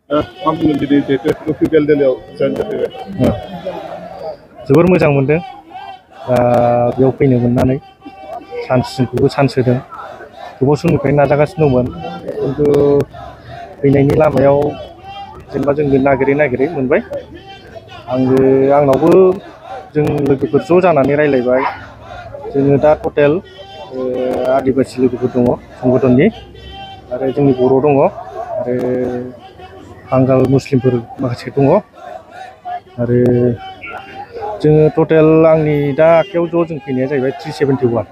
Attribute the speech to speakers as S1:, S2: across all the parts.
S1: मा बुंगोन दिनै जिहेतु इउपिपिएल दोलोआव जयेन जाफैबाय
S2: जोबोर मोजां मोनदों बेयाव फैनो मोननानै जोंखौबो चान्स होदों गोबाव समनिफ्रायनो नाजागासिनो दंमोन खिन्थु फैनायनि लामायाव जेनेबा जोंबो नागिरै मोनबाय आंनावबो जों लोगोफोर ज' जानानै रायलायबाय जोङो दा टटेल आदिबासि लोगोफोर दङ संगठननि आरो जोंनि बर' दङ आरो बांगाल मुस्लिमफोर माखासे दङ आरो जोङो टटेल आंनि दा आखायाव ज' जों फैनाया जाहैबाय 371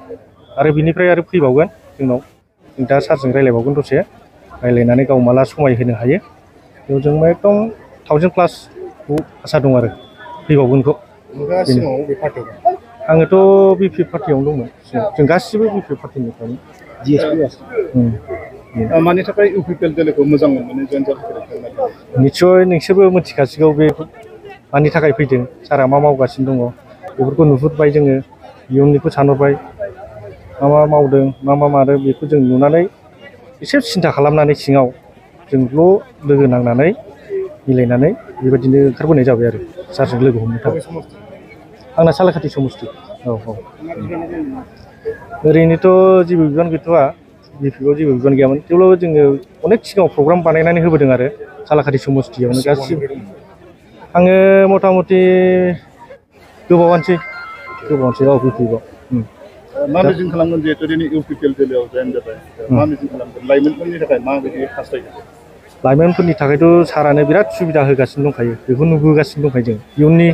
S2: आरो बिनिफ्राय आरो फैबावगोन जोंनाव जों दा सारजों रायलायबावगोन दसे रायलायनानै गाव माला समाय होनो हायो बेयाव जों एकदम 1000+ आसा दं आरो फैबावगोनखौ आङोथ' बिपि पार्टियावनो दंमोन जों गासिबो बिपि पार्टिनिफ्रायनो
S1: मानि थाखाय इउपिपिएल दोलोखौ मोजां मोननानै जयेन जाफैदों
S2: निस्सय नोंसोरबो मिथिखासिगौ बे मानि थाखाय फैदों सारा मा मावगासिनो दङ बेफोरखौ नुहुरबाय जोङो इयुननिखौ सानहरबाय मा मावदों मा मादों बेखौ जों नुनानै एसे सिन्था खालामनानै सिङाव जों ज' लोगो नांनानै मिलायनानै बेबायदिनो ओंखारबोनाय जाबाय आरो सारजों लोगो हमनो थाखाय आंना सालाकाथि समस्ति औ ओरैनोथ' जेबो बिबान गैथ'आ बिपिआव जेबो बिबान गैयामोन थेवब्लाबो जोङो अनेक सिगाङाव प्रग्राम बानायनानै होबोदों आरो सालाकाथि समस्तियावनो गासिबो आङो मथा मथि गोबावानोसै बिपिआव
S1: मा मिजिं खालामगोन जिहेतु दिनै इउपिपिएल दोलोआव जयेन जाबाय मा मिजिं खालामगोन लाइमोनफोरनि थाखाय माबायदि हास्थायगोन
S2: लाइमोनफोरनि थाखायथ' सारानो बिराद सुबिदा होगासिनो दंखायो बेखौ नुबोगासिनो दंखायो जों इयुननि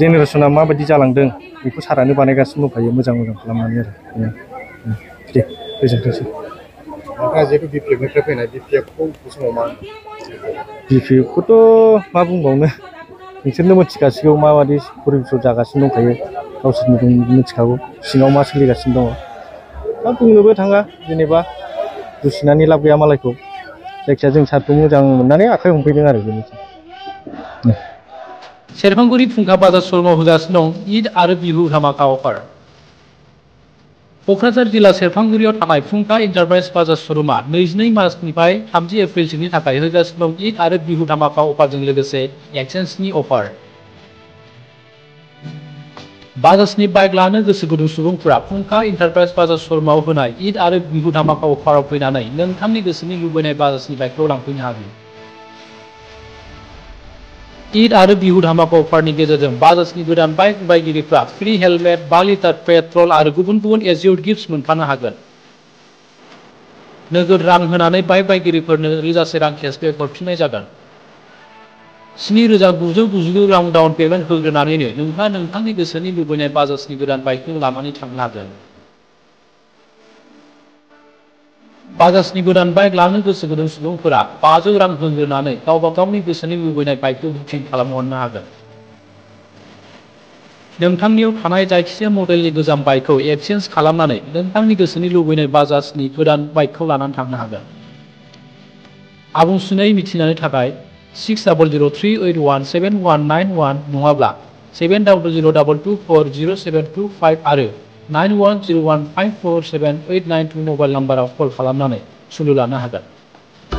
S2: जेनेरेसना माबायदि जालांदों बेखौ सारानो बानायगासिनो दंखायो मोजां खालामनानै आरो दे गोजोनथोंसै
S1: नोंथाङा जिहेतु बिपिएफनिफ्राय फैनाय बिपिएफखौ बे समाव मा
S2: बिपिएफखौथ' मा बुंबावनो नोंसोरनो मिथिखासिगौ माबायदि परिबेस जागासिनो दंखायो गावसोरनो मिथिखागौ सिङाव मा सोलिगासिनो दङ दा बुंनोबो थाङा जेनेबा दुसिनानै लाब गैया मालायखौ जायखिया जों सारखौ मोजां मोननानै आखाइ हमफैदों आरो बेनोसै
S3: सेरफांगुरि फुंखा बाजार श'रुमाव होगासिनो दं ईद आरो बिहु धामाका अफार क'क्राझार जिल्ला सेरफांगुरियाव थानाय फुंखा इन्टारप्राइज बाजार श'रुमा 22 मार्चनिफ्राय 30 एप्रिलसिमनि थाखाय होगासिनो दं ईद आरो बिहु धामाका अफारजों लोगोसे एक्सचेन्जनि अफार बाजाजनि बाइक लानो गोसो गुदुं सुबुंफोरा फुंखा इन्टारप्राइज बाजार श'रुमाव होनाय ईद आरो बिहु धामाका अफाराव फैनानै नोंथांनि गोसोनि लुबैनाय बाजाजनि बाइकखौ लांफैनो हागोन ईद आरो बिहु धामाका अफारनि गेजेरजों बाजाजनि गोदान बाइक बायगिरिफ्रा फ्रि हेलमेट 5 लिटार पेट्रल आरो गुबुन एजिउड गिफ्ट्स मोनफानो हागोन नोगोद रां होनानै बाइक बायगिरिफोरनो रोजासे रां केसबेक हरफिननाय जागोन 7,999 रां डाउन पेमेन्ट होग्रोनानैनो नोंहा नोंथांनि गोसोनि लुबैनाय बाजाजनि गोदान बाइकखौ लानानै थांनो हागोन बाजाजनि गोदान बाइक लानो गोसो गुदुं सुबुंफोरा 500 रां होग्रोनानै गावबा गावनि गोसोनि लुबैनाय बाइकखौ बुकिं खालामहरनो हागोन नोंथांनियाव थानाय जायखिजाया मडेलनि गोजाम बाइकखौ एक्सचेन्ज खालामनानै नोंथांनि गोसोनि लुबैनाय बाजाजनि गोदान बाइकखौ लानानै थांनो हागोन आबुंसिनै मिथिनायनि थाखाय 6003817191 नङाब्ला 7002240725 आरो 9101547892 मबाइल नाम्बाराव कल खालामनानै सुलु लानो हागोन।